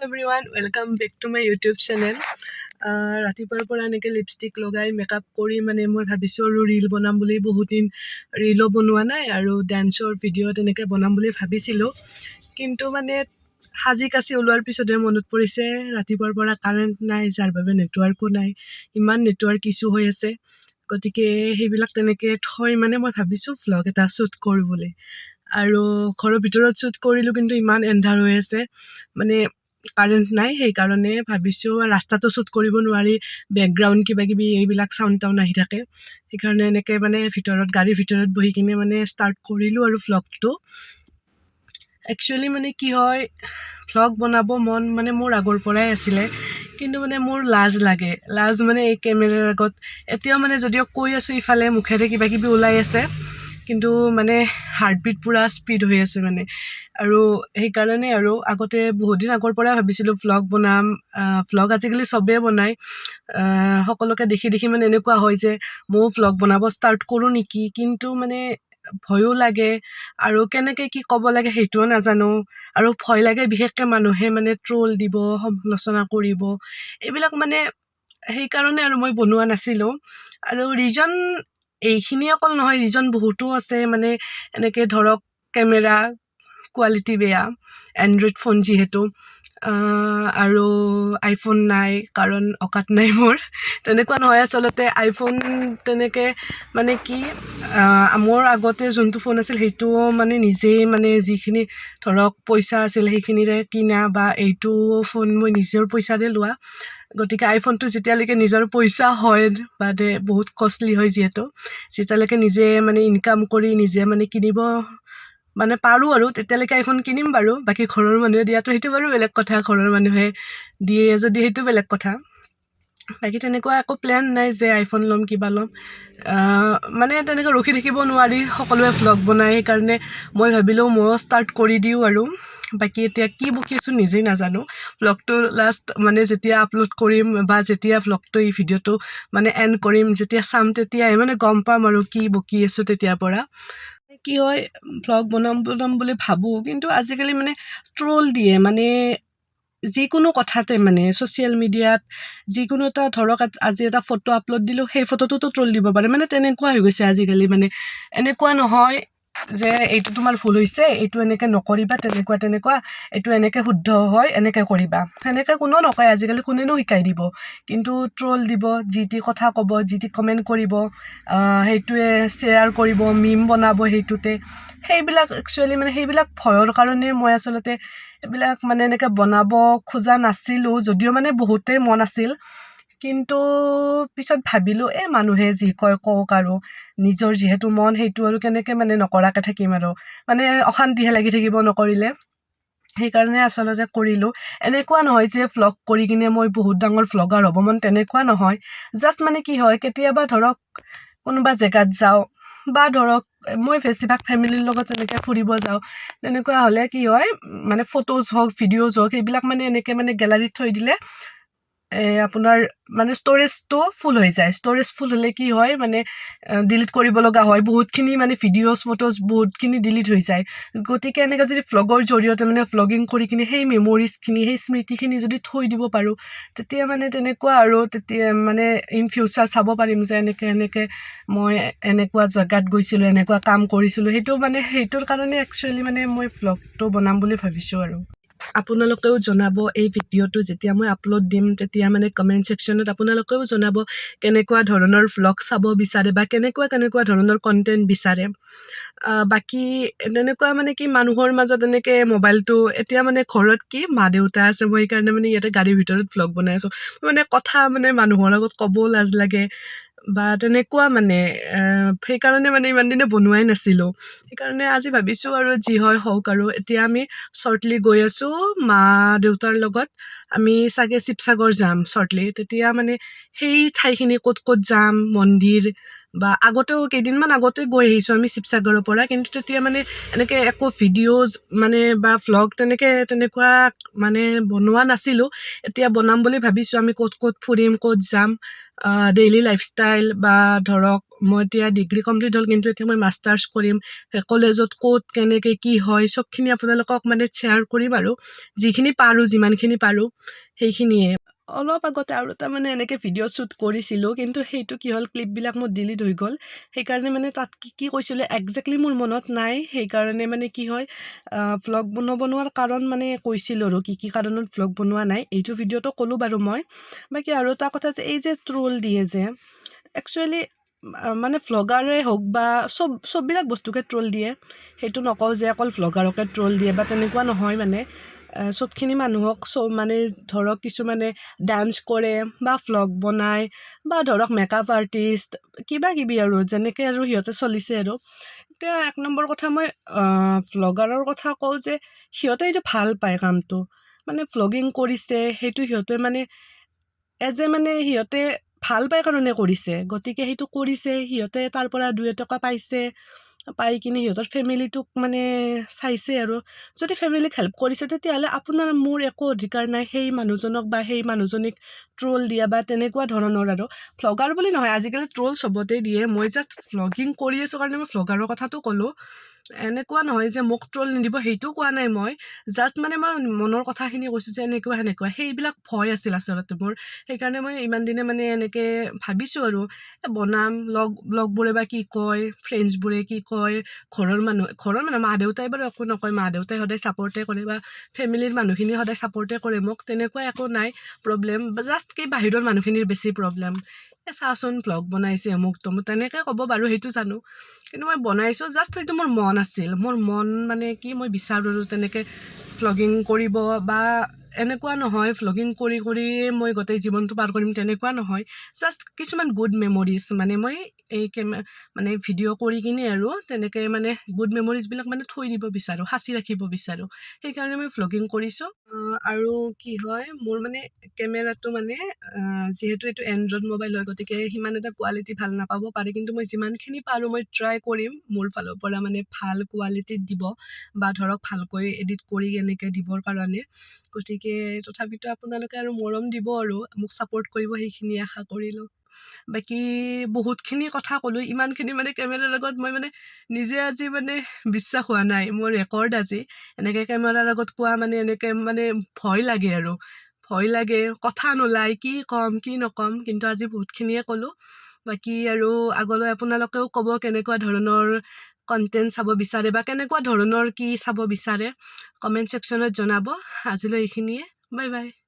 Everyone, welcome back to my YouTube channel. ৰাতিপুৱাৰ পৰা এনেকৈ লিপষ্টিক লগাই মেকআপ কৰি মানে মই ভাবিছোঁ আৰু ৰীল বনাম বুলি। বহুত দিন ৰীলো বনোৱা নাই আৰু ডেন্সৰ ভিডিঅ' তেনেকৈ বনাম বুলি ভাবিছিলোঁ। কিন্তু মানে সাজি কাচি ওলোৱাৰ পিছতহে মনত পৰিছে, ৰাতিপুৱাৰ পৰা কাৰেণ্ট নাই, যাৰ বাবে নেটৱৰ্কো নাই। ইমান নেটৱৰ্ক ইছ্যু হৈ আছে। গতিকে সেইবিলাক তেনেকৈ থৈ মানে মই ভাবিছোঁ ভ্লগ এটা শ্বুট কৰোঁ বুলি। আৰু ঘৰৰ ভিতৰত শ্বুট কৰিলোঁ, কিন্তু ইমান এন্ধাৰ হৈ আছে, মানে কাৰেণ্ট নাই। সেইকাৰণে ভাবিছোঁ ৰাস্তাটো শ্বুট কৰিব নোৱাৰি, বেকগ্ৰাউণ্ড কিবা কিবি এইবিলাক চাউণ্ড টাউণ্ড আহি থাকে। সেইকাৰণে এনেকৈ মানে ভিতৰত, গাড়ীৰ ভিতৰত বহি কিনে মানে ষ্টাৰ্ট কৰিলোঁ আৰু ভ্লগটো। একচুৱেলি মানে কি হয়, ভ্লগ বনাব মন মানে মোৰ আগৰ পৰাই আছিলে, কিন্তু মানে মোৰ লাজ লাগে। লাজ মানে এই কেমেৰাৰ আগত এতিয়াও মানে যদিও কৈ আছোঁ, ইফালে মুখেৰে কিবা কিবি ওলাই আছে, কিন্তু মানে হাৰ্টবিট পূৰা স্পীড হৈ আছে মানে। আৰু সেইকাৰণে আৰু আগতে বহুত দিন আগৰ পৰাই ভাবিছিলোঁ ভ্লগ বনাম। ভ্লগ আজিকালি চবেই বনায়। সকলোকে দেখি দেখি মানে এনেকুৱা হয় যে ময়ো ভ্লগ বনাব ষ্টাৰ্ট কৰোঁ নেকি। কিন্তু মানে ভয়ো লাগে আৰু কেনেকৈ কি ক'ব লাগে সেইটোও নাজানো। আৰু ভয় লাগে বিশেষকৈ মানুহে মানে ট্ৰল দিব, সমালোচনা কৰিব, এইবিলাক মানে সেইকাৰণে আৰু মই বনোৱা নাছিলোঁ। আৰু ৰিজন এইখিনি অকল নহয়, ৰিজন বহুতো আছে। মানে এনেকৈ ধৰক কেমেৰা কোৱালিটি বেয়া, এণ্ড্ৰইড ফোন যিহেতু, আৰু আইফোন নাই, কাৰণ অকাত নাই মোৰ। তেনেকুৱা নহয় আচলতে, আইফোন তেনেকৈ মানে কি, মোৰ আগতে যোনটো ফোন আছিল সেইটোও মানে নিজেই মানে যিখিনি ধৰক পইচা আছিল সেইখিনিৰে কিনা বা এইটো ফোন মই নিজৰ পইচাৰে লোৱা। গতিকে আইফোনটো যেতিয়ালৈকে নিজৰ পইচা হয়, মানে বহুত কষ্টলি হয় যিহেতু, যেতিয়ালৈকে নিজে মানে ইনকাম কৰি নিজে মানে কিনিব মানে পাৰোঁ আৰু তেতিয়ালৈকে আইফোন কিনিম বাৰু। বাকী ঘৰৰ মানুহে দিয়াটো সেইটো বাৰু বেলেগ কথা, ঘৰৰ মানুহে দিয়ে যদি সেইটো বেলেগ কথা। বাকী তেনেকুৱা একো প্লেন নাই যে আইফোন ল'ম, কিবা ল'ম। মানে তেনেকৈ ৰখি থাকিব নোৱাৰি, সকলোৱে ভ্লগ বনায়, সেইকাৰণে মই ভাবিলোঁ ময়ো ষ্টাৰ্ট কৰি দিওঁ আৰু। বাকী এতিয়া কি বকি আছোঁ নিজেই নাজানো। ভ্লগটো লাষ্ট মানে যেতিয়া আপলোড কৰিম বা যেতিয়া ভ্লগটো, এই ভিডিঅ'টো মানে এণ্ড কৰিম, যেতিয়া চাম তেতিয়াহে মানে গম পাম আৰু কি বকি আছোঁ তেতিয়াৰ পৰা। কি হয়, ভ্লগ বনাম বনাম বুলি ভাবোঁ, কিন্তু আজিকালি মানে ট্ৰল দিয়ে মানে যিকোনো কথাতে। মানে ছ'চিয়েল মিডিয়াত যিকোনো এটা ধৰক আজি এটা ফটো আপলোড দিলোঁ, সেই ফটোটোতো ট্ৰল দিব পাৰে। মানে তেনেকুৱা হৈ গৈছে আজিকালি। মানে এনেকুৱা নহয় যে এইটো তোমাৰ ভুল হৈছে, এইটো এনেকৈ নকৰিবা, তেনেকুৱা তেনেকুৱা, এইটো এনেকৈ শুদ্ধ হয়, এনেকৈ কৰিবা, সেনেকৈ কোনেও নকয় আজিকালি। কোনেনো শিকাই দিব? কিন্তু ট্ৰল দিব, যি টি কথা ক'ব, যি টি কমেণ্ট কৰিব, সেইটোৱে শ্বেয়াৰ কৰিব, মিম বনাব সেইটোতে। সেইবিলাক একচুৱেলি মানে সেইবিলাক ভয়ৰ কাৰণে মই আচলতে এইবিলাক মানে এনেকৈ বনাব খোজা নাছিলোঁ, যদিও মানে বহুতেই মন আছিল। কিন্তু পিছত ভাবিলোঁ, এই মানুহে যি কয় কওক আৰু, নিজৰ যিহেতু মন সেইটো আৰু কেনেকৈ মানে নকৰাকৈ থাকিম আৰু, মানে অশান্তিহে লাগি থাকিব নকৰিলে। সেইকাৰণে আচলতে কৰিলোঁ। এনেকুৱা নহয় যে ভ্লগ কৰি কিনে মই বহুত ডাঙৰ ভ্লগাৰ হ'ব মন, তেনেকুৱা নহয়। জাষ্ট মানে কি হয়, কেতিয়াবা ধৰক কোনোবা জেগাত যাওঁ বা ধৰক মই বেছিভাগ ফেমিলিৰ লগত তেনেকৈ ফুৰিব যাওঁ, তেনেকুৱা হ'লে কি হয়, মানে ফটোজ হওক, ভিডিঅ'জ হওক, সেইবিলাক মানে এনেকৈ মানে গেলাৰীত থৈ দিলে আপোনাৰ মানে ষ্ট'ৰেজটো ফুল হৈ যায়। ষ্ট'ৰেজ ফুল হ'লে কি হয়, মানে ডিলিট কৰিব লগা হয় বহুতখিনি, মানে ভিডিঅ'জ, ফটোজ বহুতখিনি ডিলিট হৈ যায়। গতিকে এনেকৈ যদি ভ্লগৰ জৰিয়তে মানে ভ্লগিং কৰি কিনে সেই মেম'ৰিজখিনি, সেই স্মৃতিখিনি যদি থৈ দিব পাৰোঁ, তেতিয়া মানে তেনেকুৱা আৰু তেতিয়া মানে ইন ফিউচাৰ চাব পাৰিম যে এনেকৈ এনেকৈ মই এনেকুৱা জেগাত গৈছিলোঁ, এনেকুৱা কাম কৰিছিলোঁ। সেইটো মানে সেইটোৰ কাৰণে একচুৱেলি মানে মই ভ্লগটো বনাম বুলি ভাবিছোঁ। আৰু আপোনালোকেও জনাব, এই ভিডিঅ'টো যেতিয়া মই আপলোড দিম তেতিয়া মানে কমেণ্ট ছেকশ্যনত আপোনালোকেও জনাব কেনেকুৱা ধৰণৰ ভ্লগ চাব বিচাৰে বা কেনেকুৱা কেনেকুৱা ধৰণৰ কণ্টেণ্ট বিচাৰে। বাকী তেনেকুৱা মানে কি, মানুহৰ মাজত এনেকৈ মোবাইলটো, এতিয়া মানে ঘৰত কি মা দেউতা আছে, মই সেইকাৰণে মানে ইয়াতে গাড়ীৰ ভিতৰত ভ্লগ বনাই আছোঁ। মানে কথা মানে মানুহৰ আগত ক'বও লাজ লাগে বা তেনেকুৱা মানে সেইকাৰণে মানে ইমান দিনে বনোৱাই নাছিলোঁ। সেইকাৰণে আজি ভাবিছোঁ আৰু যি হয় হওক। আৰু এতিয়া আমি শ্বৰ্টলি গৈ আছোঁ মা দেউতাৰ লগত, আমি চাগে শিৱসাগৰ যাম শ্বৰ্টলি। তেতিয়া মানে সেই ঠাইখিনি ক'ত ক'ত যাম, মন্দিৰ বা আগতেও কেইদিনমান আগতে গৈ আহিছোঁ আমি শিৱসাগৰৰ পৰা, কিন্তু তেতিয়া মানে এনেকৈ একো ভিডিঅ'জ মানে বা ভ্লগ তেনেকৈ তেনেকুৱা মানে বনোৱা নাছিলোঁ। এতিয়া বনাম বুলি ভাবিছোঁ, আমি ক'ত ক'ত ফুৰিম, ক'ত যাম, ডেইলি লাইফষ্টাইল বা ধৰক মই এতিয়া ডিগ্ৰী কমপ্লিট হ'ল, কিন্তু এতিয়া মই মাষ্টাৰ্ছ কৰিম, কলেজত ক'ত কেনেকৈ কি হয় চবখিনি আপোনালোকক মানে শ্বেয়াৰ কৰিম আৰু যিখিনি পাৰোঁ, যিমানখিনি পাৰোঁ সেইখিনিয়ে। অলপ আগতে আৰু এটা মানে এনেকৈ ভিডিঅ' শ্বুট কৰিছিলোঁ, কিন্তু সেইটো কি হ'ল, ক্লিপবিলাক মোৰ ডিলিট হৈ গ'ল। সেইকাৰণে মানে তাত কি কি কৈছিলোঁ একজেক্টলি মোৰ মনত নাই। সেইকাৰণে মানে কি হয়, ভ্লগ নবনোৱাৰ কাৰণ মানে কৈছিলোঁ আৰু কি কি কাৰণত ভ্লগ বনোৱা নাই, এইটো ভিডিঅ'টো ক'লোঁ বাৰু মই। বাকী আৰু এটা কথা যে এই যে ট্ৰল দিয়ে যে, একচুৱেলি মানে ভ্লগাৰে হওক বা চববিলাক বস্তুকে ট্ৰল দিয়ে, সেইটো নকওঁ যে অকল ভ্লগাৰকে ট্ৰল দিয়ে বা তেনেকুৱা নহয়, মানে চবখিনি মানুহক চব মানে ধৰক কিছুমানে ডান্স কৰে বা ভ্লগ বনায় বা ধৰক মেকআপ আৰ্টিষ্ট কিবা কিবি আৰু যেনেকৈ আৰু সিহঁতে চলিছে আৰু। এতিয়া এক নম্বৰ কথা মই ভ্লগাৰৰ কথা কওঁ যে সিহঁতে এইটো ভাল পায় কামটো, মানে ভ্লগিং কৰিছে সেইটো সিহঁতে মানে এজ এ মানে সিহঁতে ভাল পায় কাৰণে কৰিছে, গতিকে সেইটো কৰিছে, সিহঁতে তাৰ পৰা দুই এটকা পাইছে, পাই কিনে সিহঁতৰ ফেমিলিটোক মানে চাইছে আৰু যদি ফেমিলিক হেল্প কৰিছে তেতিয়াহ'লে আপোনাৰ মোৰ একো অধিকাৰ নাই সেই মানুহজনক বা সেই মানুহজনীক ট্ৰল দিয়া বা তেনেকুৱা ধৰণৰ আৰু। ভ্লগাৰ বুলি নহয়, আজিকালি ট্ৰল চবতে দিয়ে, মই জাষ্ট ভ্লগিং কৰি আছোঁ কাৰণে মই ভ্লগাৰৰ কথাটো ক'লোঁ। এনেকুৱা নহয় যে মোক ট্ৰল নিদিব, সেইটোও কোৱা নাই মই, জাষ্ট মানে মই মনৰ কথাখিনি কৈছোঁ যে এনেকুৱা সেনেকুৱা, সেইবিলাক ভয় আছিল আচলতে মোৰ। সেইকাৰণে মই ইমান দিনে মানে এনেকৈ ভাবিছোঁ আৰু বনাম, লগবোৰে বা কি কয়, ফ্ৰেণ্ডছবোৰে কি কয়, ঘৰৰ মানুহ মা দেউতাই বাৰু একো নকয়, মা দেউতাই সদায় ছাপৰ্টে কৰে বা ফেমিলিৰ মানুহখিনি সদায় ছাপৰ্টে কৰে মোক, তেনেকুৱা একো নাই প্ৰব্লেম। জাষ্ট কি বাহিৰৰ মানুহখিনিৰ বেছি প্ৰব্লেম, এই চাচোন ভ্লগ বনাইছে অমুক তমুক তেনেকৈ ক'ব বাৰু, সেইটো জানো, কিন্তু মই বনাইছোঁ জাষ্ট সেইটো মোৰ মন আছিল, মোৰ মন মানে কি মই বিচাৰোঁ আৰু তেনেকৈ ভ্লগিং কৰিব বা এনেকুৱা নহয় ভ্লগিং কৰি কৰিয়ে মই গোটেই জীৱনটো পাৰ কৰিম তেনেকুৱা নহয়, জাষ্ট কিছুমান গুড মেমৰিজ মানে মই এই মানে ভিডিঅ' কৰি কিনে আৰু তেনেকৈ মানে গুড মেমৰিজবিলাক মানে থৈ দিব বিচাৰোঁ, সাঁচি ৰাখিব বিচাৰোঁ, সেইকাৰণে মই ভ্লগিং কৰিছোঁ। আৰু কি হয় মোৰ মানে কেমেৰাটো মানে যিহেতু এইটো এণ্ড্ৰইড মোবাইল হয়, গতিকে সিমান এটা কোৱালিটি ভাল নাপাব পাৰে, কিন্তু মই যিমানখিনি পাৰোঁ মই ট্ৰাই কৰিম মোৰ ফালৰ পৰা মানে ভাল কোৱালিটিত দিব বা ধৰক ভালকৈ এডিট কৰি এনেকৈ দিবৰ কাৰণে। গতিকে তথাপিতো আপোনালোকে আৰু মৰম দিব আৰু মোক ছাপৰ্ট কৰিব, সেইখিনি আশা কৰিলোঁ। বাকী বহুতখিনি কথা ক'লোঁ, ইমানখিনি মানে কেমেৰাৰ আগত মই মানে নিজে আজি মানে বিশ্বাস হোৱা নাই, মোৰ ৰেকৰ্ড আজি এনেকৈ কেমেৰাৰ আগত কোৱা মানে এনেকৈ মানে ভয় লাগে আৰু ভয় লাগে, কথা নোলায়, কি ক'ম কি নক'ম, কিন্তু আজি বহুতখিনিয়ে ক'লোঁ। বাকী আৰু আগলৈ আপোনালোকেও ক'ব কেনেকুৱা ধৰণৰ কণ্টেণ্ট চাব বিচাৰে বা কেনেকুৱা ধৰণৰ কি চাব বিচাৰে, কমেণ্ট ছেকশ্যনত জনাব। আজিলৈ এইখিনিয়ে, বাই বাই।